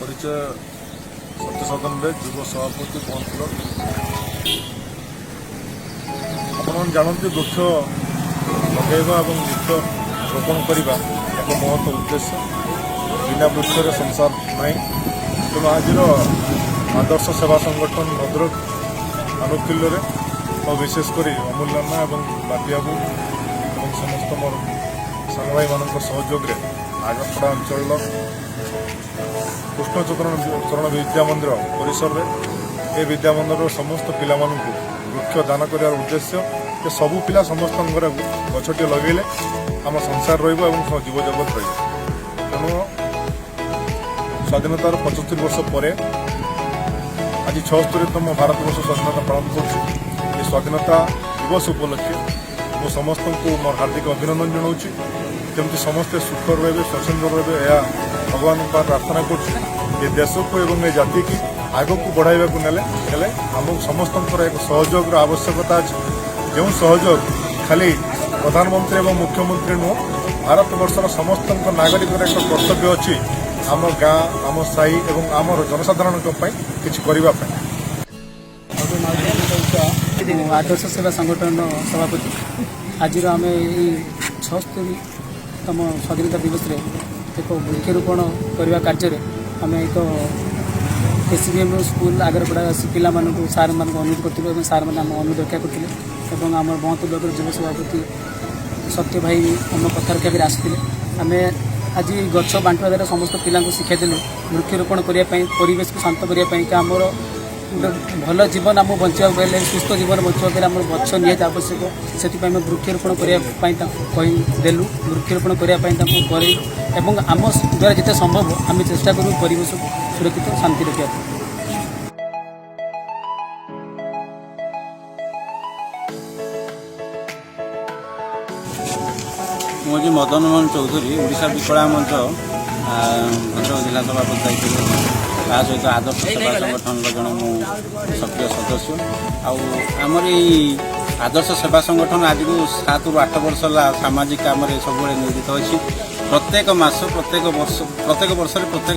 ପରିଚୟ ସତ୍ୟସାଧନ ବେଗ, ଯୁବ ସଭାପତି, ବନ୍ତ ବ୍ଲକ। ଆପଣମାନେ ଜାଣନ୍ତି, ବୃକ୍ଷ ଲଗାଇବା ଏବଂ ବୃକ୍ଷ ରୋପଣ କରିବା ଏକ ମହତ ଉଦ୍ଦେଶ୍ୟ। ବିନା ବୃକ୍ଷରେ ସଂସାର ନାହିଁ। ତେଣୁ ଆଜିର ଆଦର୍ଶ ସେବା ସଂଗଠନ ଭଦ୍ରକ ଆନୁକୂଲ୍ୟରେ ଆଉ ବିଶେଷ କରି ଅମୂଲ୍ୟାନା ଏବଂ ବାପିବାବୁ ଏବଂ ସମସ୍ତ ମୋର ସାନ ଭାଇମାନଙ୍କ ସହଯୋଗରେ ଆଗରପଡ଼ା ଅଞ୍ଚଳର କୃଷ୍ଣଚରଣ ଚରଣ ବିଦ୍ୟା ମନ୍ଦିର ପରିସରରେ ଏ ବିଦ୍ୟା ମନ୍ଦିରର ସମସ୍ତ ପିଲାମାନଙ୍କୁ ବୃକ୍ଷ ଦାନ କରିବାର ଉଦ୍ଦେଶ୍ୟ ଯେ ସବୁ ପିଲା ସମସ୍ତଙ୍କ ଘରେ ଗଛଟିଏ ଲଗେଇଲେ ଆମ ସଂସାର ରହିବ ଏବଂ ଜୀବଜଗତ ରହିବ। ତେଣୁ ସ୍ୱାଧୀନତାର 75 ବର୍ଷ ପରେ ଆଜି 76ତମ ଭାରତବର୍ଷ ସ୍ୱାଧୀନତା ପାଳନ କରୁଛି। ଏ ସ୍ୱାଧୀନତା ଦିବସ ଉପଲକ୍ଷେ ମୁଁ ସମସ୍ତଙ୍କୁ ମୋର ହାର୍ଦ୍ଦିକ ଅଭିନନ୍ଦନ ଜଣାଉଛି। ଯେମିତି ସମସ୍ତେ ସୁଖରେ ରହିବେ, ସ୍ୱଚ୍ଛନ୍ଦରେ ରହିବେ, ଏହା ଭଗବାନଙ୍କ ପାଖରେ ପ୍ରାର୍ଥନା କରୁଛି। ଏ ଦେଶକୁ ଏବଂ ଏ ଜାତିକି ଆଗକୁ ବଢ଼ାଇବାକୁ ହେଲେ ଆମକୁ ସମସ୍ତଙ୍କର ଏକ ସହଯୋଗର ଆବଶ୍ୟକତା ଅଛି, ଯେଉଁ ସହଯୋଗ ଖାଲି ପ୍ରଧାନମନ୍ତ୍ରୀ ଏବଂ ମୁଖ୍ୟମନ୍ତ୍ରୀ ନୁହଁ, ଭାରତବର୍ଷର ସମସ୍ତଙ୍କ ନାଗରିକର ଏକ କର୍ତ୍ତବ୍ୟ ଅଛି ଆମ ଗାଁ, ଆମ ସାହି ଏବଂ ଆମର ଜନସାଧାରଣଙ୍କ ପାଇଁ କିଛି କରିବା ପାଇଁ। ମୁଁ ଆଦର୍ଶ ସେବା ସଂଗଠନର ସଭାପତି। ଆଜିର ଆମେ ଏଇ 76ତମ ସ୍ୱାଧୀନତା ଦିବସରେ ଏକ ବୃକ୍ଷରୋପଣ କରିବା କାର୍ଯ୍ୟରେ ଆମେ ଏକ S B M school Agarpada ଆସି ପିଲାମାନଙ୍କୁ, ସାର୍ମାନଙ୍କୁ ଅନୁରୋଧ କରିଥିଲୁ ଏବଂ ସାର୍ମାନେ ଆମ ଅନୁରୋଧ ରକ୍ଷା କରିଥିଲେ ଏବଂ ଆମର ବନ୍ତ ବ୍ଲକର ଯୁବ ସଭାପତି ସତ୍ୟ ଭାଇ ଆମ କଥା ରକ୍ଷା କରି ଆସିଥିଲେ। ଆମେ ଆଜି ଗଛ ବାଣ୍ଟିବା ଦ୍ୱାରା ସମସ୍ତ ପିଲାଙ୍କୁ ଶିକ୍ଷା ଦେଲୁ ବୃକ୍ଷରୋପଣ କରିବା ପାଇଁ, ପରିବେଶକୁ ଶାନ୍ତ କରିବା ପାଇଁ କି ଆମର ଗୋଟେ ଭଲ ଜୀବନ ଆମକୁ ବଞ୍ଚିବାକୁ ହେଲେ, ସୁସ୍ଥ ଜୀବନ ବଞ୍ଚିବାକୁ ହେଲେ ଆମର ଗଛ ନିହାତି ଆବଶ୍ୟକ। ସେଥିପାଇଁ ଆମେ ବୃକ୍ଷରୋପଣ କରିବା ପାଇଁ ତାଙ୍କୁ କହିଦେଲୁ, ବୃକ୍ଷରୋପଣ କରିବା ପାଇଁ ତାଙ୍କୁ କରେଇଲୁ ଏବଂ ଆମ ଦ୍ୱାରା ଯେତେ ସମ୍ଭବ ଆମେ ଚେଷ୍ଟା କରିବୁ ପରିବେଶକୁ ସୁରକ୍ଷିତ, ଶାନ୍ତି ରଖିବା ପାଇଁ। ମୁଁ ହେଉଛି ମଦନ ମୋହନ ଚୌଧୁରୀ, ଓଡ଼ିଶା ବିକଳାଙ୍ଗ ମଞ୍ଚ ଭଦ୍ରକ ଜିଲ୍ଲା ସଭାପତି ଦାୟିତ୍ୱରେ ଅଛି। ତା ସହିତ ଆଦର୍ଶ ସେବା ସଂଗଠନର ଜଣେ ମୁଁ ସକ୍ରିୟ ସଦସ୍ୟ। ଆଉ ଆମର ଏଇ ଆଦର୍ଶ ସେବା ସଂଗଠନ ଆଜିକୁ 7ରୁ 8 ବର୍ଷ ହେଲା ସାମାଜିକ କାମରେ ସବୁବେଳେ ନିୟୋଜିତ ଅଛି। ପ୍ରତ୍ୟେକ ମାସ, ପ୍ରତ୍ୟେକ ବର୍ଷ, ପ୍ରତ୍ୟେକ ବର୍ଷରେ ପ୍ରତ୍ୟେକ